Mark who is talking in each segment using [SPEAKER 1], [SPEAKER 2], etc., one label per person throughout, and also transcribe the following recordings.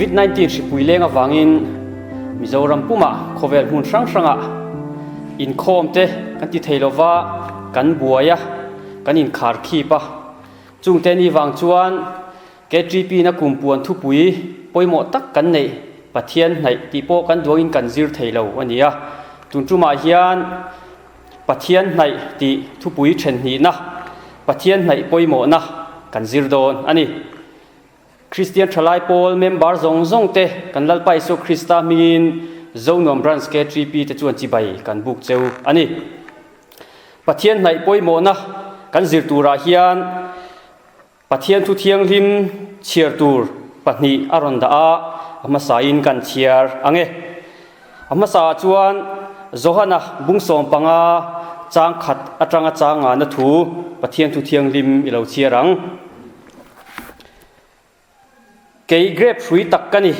[SPEAKER 1] Covid 19 hripui leng avangin Mizoram pumah khawvel hmun hrang hrangah inkhawm te kan ti thei lova, kan buai a, kan inkhar khip a. Chungte ni vang chuan KTP na kumpuan thupui pawimawh tak kan neih Pathian hnaih tih pawh kan duangin kan zir thei lo a ni a. Tun tumah hian Pathian hnaih tih thupui then hnihna, Pathian hnaih pawimawhna kan zir dawn a ni. Kristian Thalai Pawl member zawng zawng te kan Lalpa Isua Krista hmingin Zonuam Branch KTP te chuan chibai kan buk cheu a ni. Pathian hnaih pawimawhna kan zir turah hian Pathian thu thianghlim chhiar tur pahnih a rawn dah a, a hmasain kan chhiar ang e. A hmasaah chuan Johana bungsawm panga chang khat atanga chang ngana thu Pathian thu thianghlim i lo chhiar ang. Kei grape hrui tak ka ni,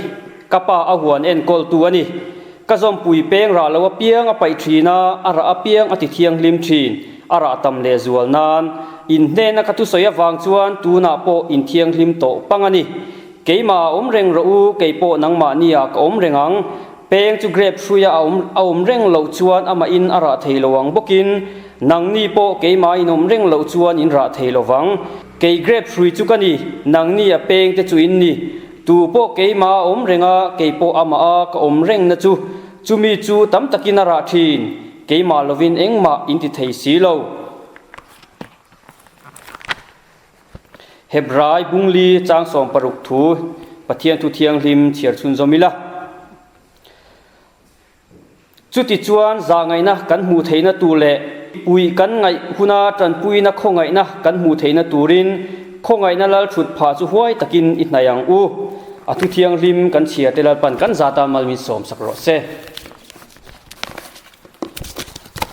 [SPEAKER 1] ka pa a huan enkawltu a ni. Ka zawmpui peng rah lo apiang a paih thin a, a rah apiang a ti thianghlim thin, a rah tam leh zual nan. In hnena ka thusawi avang chuan tunah pawh in thianghlim tawh pang a ni. Keimah a awm reng rawh u, kei pawh nangmahni ah ka awm reng ang. Peng chu grape hruia a awm a awm reng loh chuan amahin a rah thei lo ang bawkin, nangni pawh keimah in awm reng loh chuan in rah thei lo vang. Kei grape hrui chu ka ni, nangni a peng te chu in ni. Tu pawh keimah a awm reng a, kei pawh amah a ka awm reng na chu, chumi chu tam takin a rah thin, keimah lovin engmah in ti thei si lo. Hebrai Bungli chang 16 thu Pathian thu thianghlim chhiar chhun zawm ila. Chutichuan zahngaihna kan hmuh theihna tur leh puih kan ngaih huna tanpuina khawngaihna kan hmuh theihna turin khawngaihna lal thut phah chu huai takin i hnaih ang u. A thu thianghlim kan chhiar te Lalpan kan zata mal min sawm sak rawh se.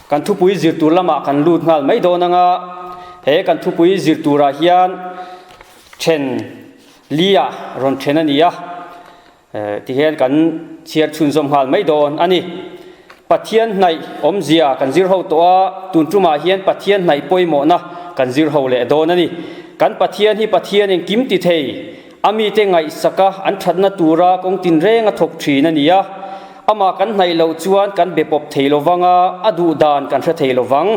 [SPEAKER 1] Kan thupui zir tur lamah kan lut nghal mai dawn anga he kan thupui zir turah hian then lia rawn then a ni a. Tihian kan chhiar chhunzawm nghal mai dawn a ni. Pathian hnaih awmzia kan zir ho tawh a, tun tumah hian Pathian hnaih pawimawhna kan zir ho leh dawn a ni. Kan Pathian hi Pathian engkim ti thei, a mite ngaihsaka an thatna tura kawng tinreng a thawk thin a ni a. Amah kan hnaih loh chuan kan be pawp thei lovang a, a duh dan kan hre thei lovang.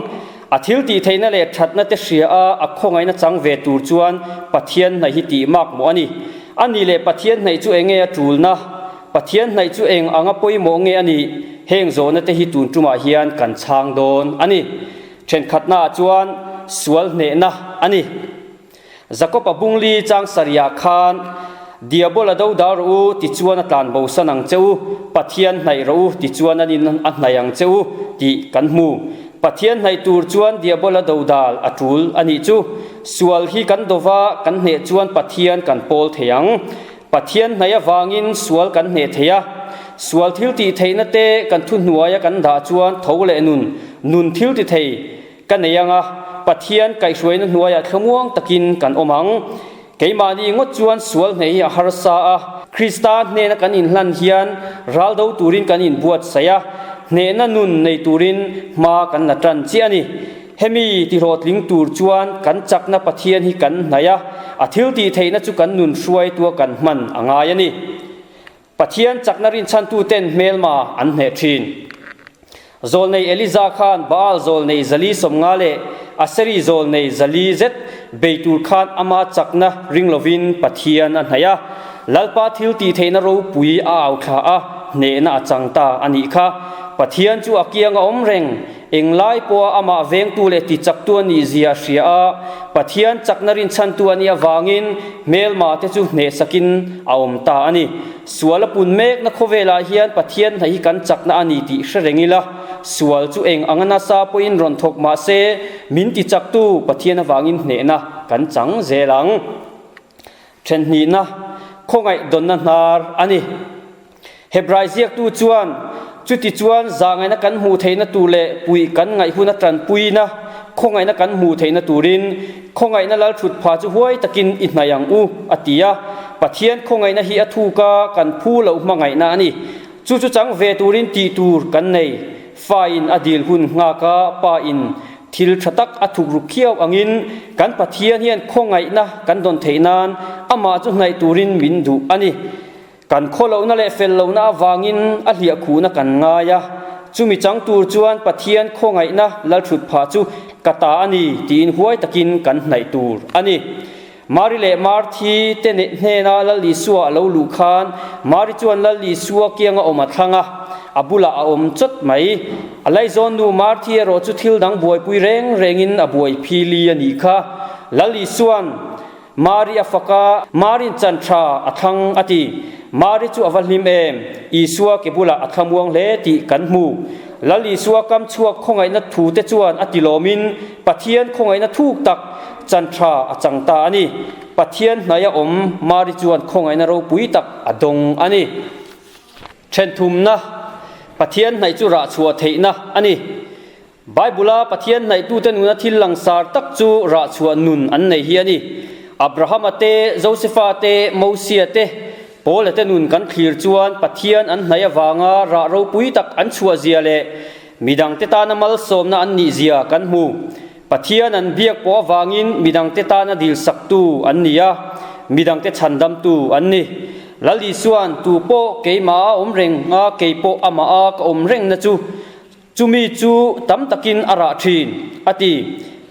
[SPEAKER 1] A thil tih theihna leh thatna te hria a, a khawngaihna chang ve tur chuan Pathian hnaih hi tih mak mawh a ni. A nih leh Pathian hnaih chu eng nge a tulna? Pathian hnaih chu eng anga pawimawh nge a nih? Heng zawhna te hi tun tumah hian kan chhang dawn a ni. Thenkhatnaah chuan sual hnehna a ni. Jakob-a bungli chang sarihah khan, Diabola do dal rawh u, tichuan a tlan bosan ang che u, Pathian hnaih rawh u, tichuan an in a hnaih ang che u, tih kan hmu. Pathian hnaih tur chuan Diabola do dal a tul a nih chu. Sual hi kan dova kan hneh chuan Pathian kan pawl thei ang. Pathian hnaih avangin sual kan hneh thei a. Sual thil tih theihna te kan thuhnuaia kan dah chuan tho leh nun, nun thil ti thei, Ka nei ang a, Pathian kaihhruaina hnuaiah thlamuang takin kan awm ang. Keimahni ngawt chuan sual hneh hi a harsa a, Krista hnena kan inhlan hian ral do turin kan inbuatsaih a, hnehna nun nei turin hma kan la tan chiah a ni. Hemi tihlawhtling tur chuan kan chakna Pathian hi kan hnaih a, a thil tih theihna chu kan nun hruaitua kan hman a ngai a ni. Pathian chakna rinchhantuten hmelma an hneh thin. Zawlnei Eliza khan Baal zawlnei zali 50 leh Aseri zawlnei 400 zet bei tur khan ama chakna ring lovin Pathian a hnaih a. Lalpa thil tih theihna ropui a au thla a, hnehna a chang ta a nih kha. Pathian chu a kiang a awm reng. Englai pawha amah vengtu leh tichaktu a nih zia a hria a, Pathian chakna rinchhantu a nih avangin hmelma te chu hnehsakin a awm ta a ni. Sual a pun mekna khawvelah hian Pathian hna hi kan chakna a ni tih hre reng ila, sual chu eng anga nasa pawhin rawn thawk mah se, min tichaktu Pathian avangin hnehna kan chang zel ang. Thenhnihna, khawngaih dawnna hnar a ni. Hebrai ziaktu chuan, Chutichuan zahngaihna kan hmuh theihna tur leh puih kan ngaih huna tanpuina khawngaihna kan hmuh theihna turin khawngaihna lal thut pha chu huai takin i hnaih ang u, a ti a. Pathian khawngaihna hi a thuk a, kan phu loh hmangaihna a ni. Chu chu chang ve turin tih tur kan nei. Fa in a dil hun nghak a, pa in thil tha tak a thuk ruk khiau angin kan Pathian hian khawngaihna kan dawn theih nan amah chu hnaih turin min duh a ni. Kan khawlohna leh fel lohna avangin a hliahkhuhna kan ngai a, chumi chang tur chuan Pathian khawngaihna lalthutphah chu ka ta a ni tiin huai takin kan hnaih tur a ni. Mari leh Marthi te hnena Lal Isua a lo luh khan Mari chuan Lal Isua kianga awm a thlang a, a bulah a awm chawt mai. A laizawn nu Marthi erawh chu thil dang buaipui reng rengin a buai phili a nih kha. Lal Isua'n Mari a fak a, Mari'n chan tha a thlang a ti. Mari chu a va hlim em? Isua ke bulah a thlamuang hle tih kan hmu. Lal Isua kam chhuak khawngaihna thu te chuan a ti lawmin Pathian khawngaihna thuk tak chan tha a chang ta a ni. Pathian hnaia awm Mari chuan khawngaihna ropui tak a dawng a ni. Thenthumna, Pathian hnaih chu rah chhuah theihna a ni. Bible-a Pathian hnaihtute nuna thil langsar tak chu rahchhuah nun an nei hi a ni. Abrahama te, Josefa te, Mosia te, Paula te nun kan thlir chuan Pathian an hnaih avanga rah ropui tak an chhuah zia leh midangte tana malsawmna an nih zia kan hmu. Pathian an biak pawh avangin midangte tana dilsaktu an ni a, midangte chhandamtu an ni. Lal Isua'n, Tu pawh keimah a awm reng a, kei pawh amah a ka awm rengna chu Chumi chu tam takin a rah thin, a ti.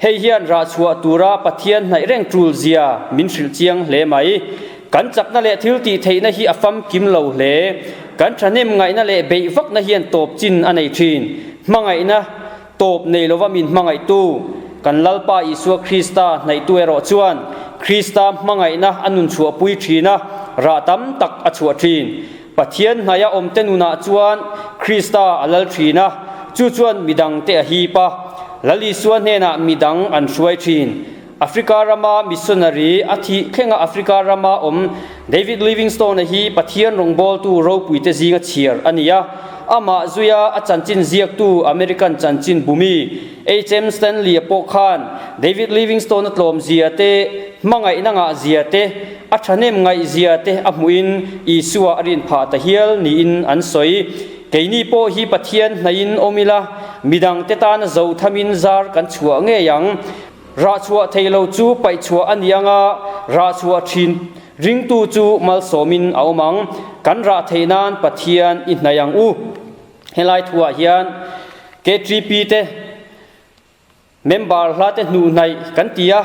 [SPEAKER 1] Hei hian rah chhuah tura Pathian hnaih reng tul zia min hrilh chiang hle mai. Kan chakna leh thil tih theihna hi a famkim lo hle. Kan thahnem ngaihna leh beih vakna hian tawp chin a nei thin. Hmangaihna tawp nei lova min hmangaihtu kan Lalpa Isua Krista hnaihtu erawh chuan Krista hmangaihna a nun chhuahpui thin a, rah tam tak a chhuah thin. Pathian hnaia awmte nunah chuan Krista a lal thin a, chu chuan midangte a hip a. Lal Isua hnenah midang an hruai thin. Africa rama missionary a thih thlenga Africa rama awm David Livingstone-a hi Pathian rawngbawltu ropuite zinga chhiar a ni a. Amah zuia a chanchin ziaktu American chanchin bumi HM Stanley-a pawh khan David Livingstone-a tlawmzia te, hmangaihna ngahzia te, A thahnem ngaihzia te a hmuhin Isua a rin phah ta hial niin an sawi. Keini pawh hi Pathian hnaihin awm ila, midangte tana zo thamin zar kan chhuah ngei ang. Rah chhuah thei lo chu paih chhuah a ni anga, rah chhuah thin ringtu chu malsawmin a awm ang. Kan rah theih nan Pathian i hnaih ang u. Helai thuah hian KTP te. Member hla te hnuh hnaih kan ti a,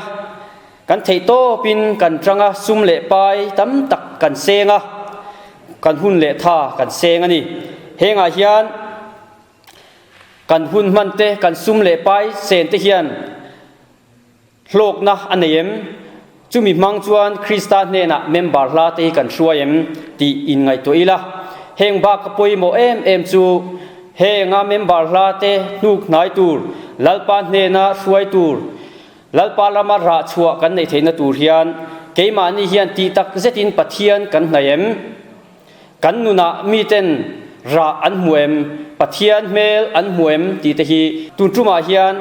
[SPEAKER 1] kan theih tawpin kan tang a, sum leh pai tam tak kan seng a, kan hun leh tha kan seng a ni. Hengah hian kan hun hman te, kan sum leh pai sen te hian hlawkna a nei em? Chumi hmang chuan Krista hnenah member hla te hi kan hruai em tih inngaihtuah ila. Heng bak a pawimawh em em chu henga member hla te hnuk hnai tur, Lalpa hnena hruai tur, Lalpa lama rah chhuah kan neih theihna tur hian keimahni hian tih tak zetin Pathian kan hnaih em? Kan nunah miten rah an hmu em? Pathian hmel an hmu em? tih te hi tun tumah hian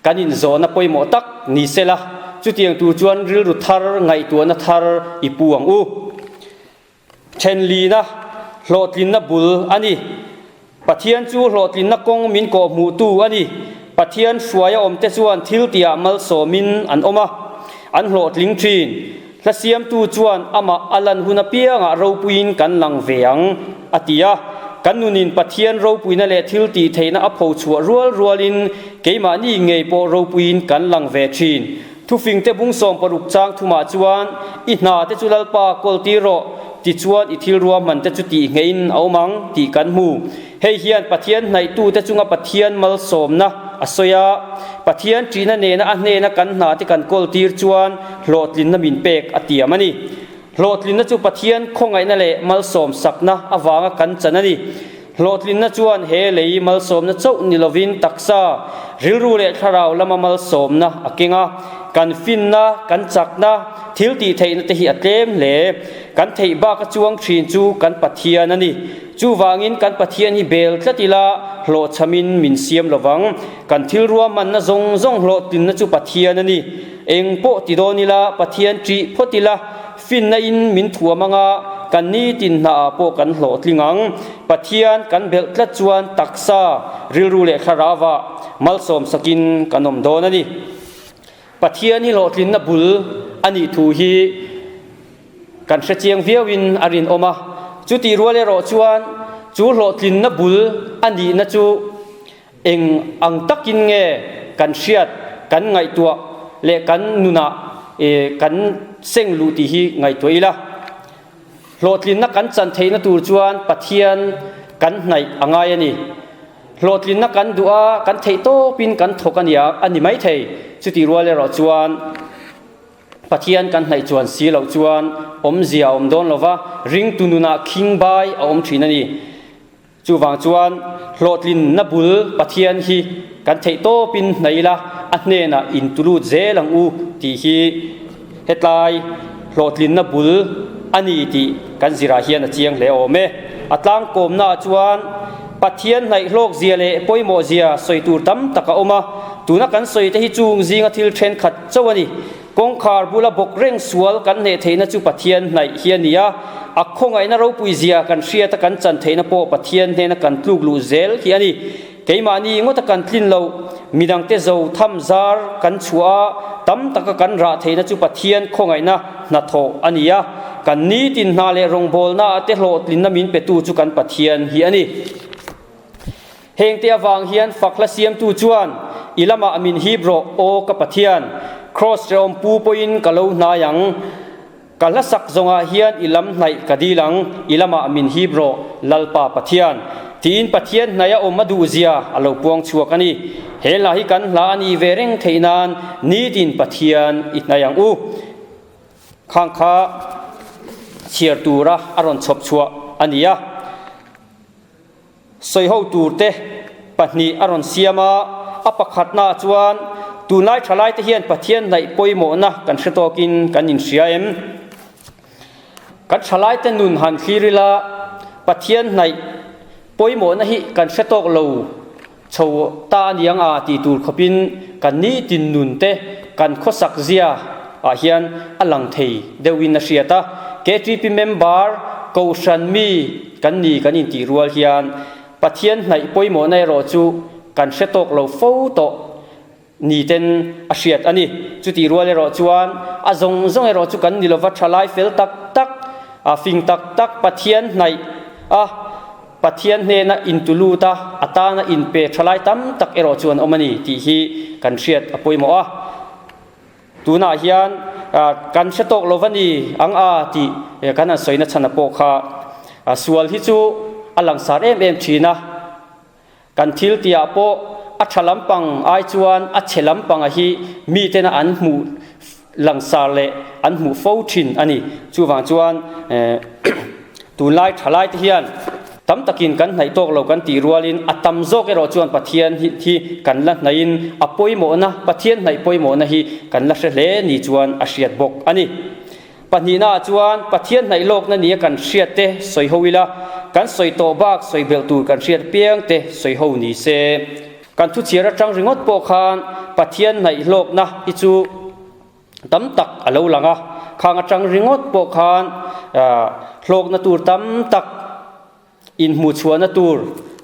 [SPEAKER 1] Kan inzawhna pawimawh tak ni sela, chutiang tur chuan rilru thar, ngaihtuahna thar i pu ang u. Thenlina, hlawhtlinna bul a ni. Pathian chu hlawhtlinna kawng min kawhhmuhtu a ni. Pathian hruaia awmte chuan thil tihah malsawmin an awm a, an hlawhtling thin. Hla siamtu chuan amah a lan hun apiangah ropuiin kan lang ve ang, a ti a. Kan nunin Pathian ropuina leh thil tih theihna a pho chhuah rual rualin keimahni ngei pawh ropuiin kan lang ve thin. Thufingte bung 60 chang thumah chuan, I hna te chu Lalpa kawl tir rawh, tichuan i thil ruahman te chu tih ngeiin a awm ang, tih kan hmu. Hei hian Pathian hnaihtute chunga Pathian malsawmna a sawi a, Pathian ṭihna nena a hnena kan hna te kan kawl tir chuan hlawhtlinna min pek a tiam a ni. Hlawhtlinna chu Pathian khawngaihna leh malsawm sakna avanga kan chan a ni. Hlawhtlinna chuan he lei malsawmna chauh ni lovin taksa, rilru leh thlarau lama malsawmna a keng a. Kan finna, kan chakna, thil tih theihna te hi a tlem hle. Kan theih bak a chuang ṭhin chu kan Pathian a ni. Chuvangin kan Pathian hi bel tlat ila hlawhchhamin min siam lovang. Kan thil ruahmanna zawng zawng hlawhtlinna chu Pathian a ni. Eng pawh ti dawn ila Pathian ṭih phawt ila finna in min thuam anga kan nitin hnaah pawh kan hlawhtling ang. Pathian kan belh tlat chuan taksa, rilru leh thlarauah malsawm sakin kan awm dawn a ni. Pathian hi hlawhtlinna bul a nih thu hi. kan hre chiang viauin a rinawm a. Chutih rual erawh chuan chu hlawhtlinna bul a nihna chu eng ang takin nge kan hriat, kan ngaihtuah leh kan nunah kan seng luh tih hi ngaihtuah ila. Hlawhtlinna kan chan theihna tur chuan Pathian kan hnaih a ngai a ni. Hlawhtlinna kan duh a, kan theih tawpin kan thawk a nia a ni maithei. Chutih rual erawh chuan Pathian kan hnaih chuan si loh chuan awmzia a awm dawn lo va, ringtu nunah khingbai a awm thin a ni. Chuvang chuan hlawhtlinna bul Pathian hi kan theih tawpin hnaih ila, a hnenah intulut zel ang u tih hi hetlai hlawhtlinna bul a ni tih kan zirah hian a chiang hle awm e. A tlangkawmnaah chuan Pathian hnaihhlawk zia leh pawimawh zia sawi tur tam tak a awm a, tuna kan sawi te hi chung zinga thil thenkhat chauh a ni. Kawngkhar bula bawk reng sual kan hneh theihna chu Pathian hnaih hi a ni a, a khawngaihna ropui zia kan hriat a kan chan theihna pawh Pathian hnena kan tluk luh zel hi a ni. Keimahni ngawta kan tlin loh, midangte zo tham zar kan chhuah a, tam taka kan rah theihna chu Pathian khawngaihna hnathawh a ni a, kan nitin hna leh rawngbawlna ah te hlawhtlinna min petu chu kan Pathian hi a ni. Hengte avang hian fak hla siamtu chuan, I lamah min hip rawh, aw ka Pathian, Kraws hrehawm pu pawhin ka lo hnai ang. Ka hla sak zawngah hian i lam hnaih ka dil ang, i lamah min hip rawh, Lalpa Pathian. Tiin Pathian hnaih a awm a duhzia a lo puang chhuak a ni. He hla hi kan hla a nih ve reng theih nan nitin Pathian i hnaih ang u. Khang kha chhiar tura a rawn chhawp chhuah a ni a. Sawiho turte pahnih a rawn siam a, a pakhatnaah chuan tunlai thalaite hian Pathian hnaih pawimawhna kan hre tawkin kan inhria em? Kan thalaite nun han thlir ila Pathian hnaih pawimawhna hi kan hre tawk lo chho ta a niang a tih tur khawpin kan nitin nun te kan khawsak zia ah hian a lang thei deuhin a hriat a. KTP member Kohhran mi kan ni kan intih rual hian Pathian hnaih pawimawhna erawh chu kan hre tawk lo fo tawh ni ten a hriat a ni. Chutih rual erawh chuan a zawng zawng erawh chu kan ni lova thalai fel tak tak, fing tak tak Pathian hnaih a Pathian hnena intulut a, a tana inpe thalai tam tak erawh chu an awm a ni tih hi kan hriat a pawimawh a. Tunah hian kan hre tawk lo va ni ang a tih kan han sawina chhan a pawh kha sual hi chu a langsar em em thin a, kan thil tihah pawh a tha lampang ai chuan a chhe lampanga hi mitena an hmuh langsar leh an hmuh fo thin a ni. Chuvang chuan tunlai thalai te hian Tam takin kan hnaih tawk lo kan tih rualin a tam zawk erawh chuan Pathian hi kan la hnaihin a pawimawhna, Pathian hnaih pawimawhna hi kan la hre hle ni chuan a hriat bawk a ni. Pahnihnaah chuan Pathian hnaih lawkna nia kan hriat te sawi ho ila, kan sawi tawh bak sawi belh tur kan hriat piang te sawi ho ni se. Kan thuchhiar atang ringawt pawh khan Pathian hnaih hlawkna hi chu tam tak a lo lang a, khang atang ringawt pawh khan hlawkna tur tam tak, inhmuhchhuahna tur,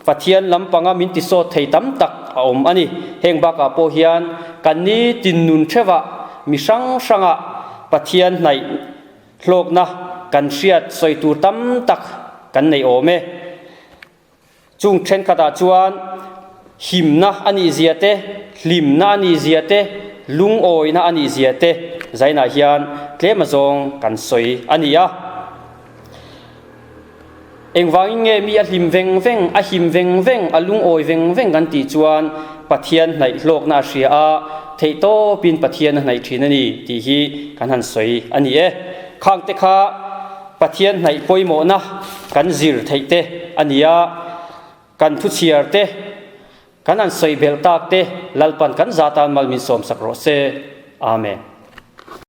[SPEAKER 1] Pathian lampanga min tisawt thei tam tak a awm a ni. Heng bakah pawh hian kan nitin nun theuhah mi hrang hrangah Pathian hnaih hlawkna kan hriat sawi tur tam tak kan nei awm e. Chung thenkhatah chuan himna a nih zia te, hlimna a nih zia te, lungawina a nih zia te zainah hian tlem azawng kan sawi a ni a. Engvangin nge mi a hlim veng veng, a him veng veng, a lungawi veng veng kan tih chuan Pathian hnaih hlawkna a hria a, theihtawpin Pathian a hnaih thin a ni tih hi kan han sawi a ni e. Khangte kha Pathian hnaih pawimawhna kan zir theih te a ni a, kan thuchhiar te, kan han sawi belh tak te Lalpan kan zah tan mal min sawmsak rawh se. Amen.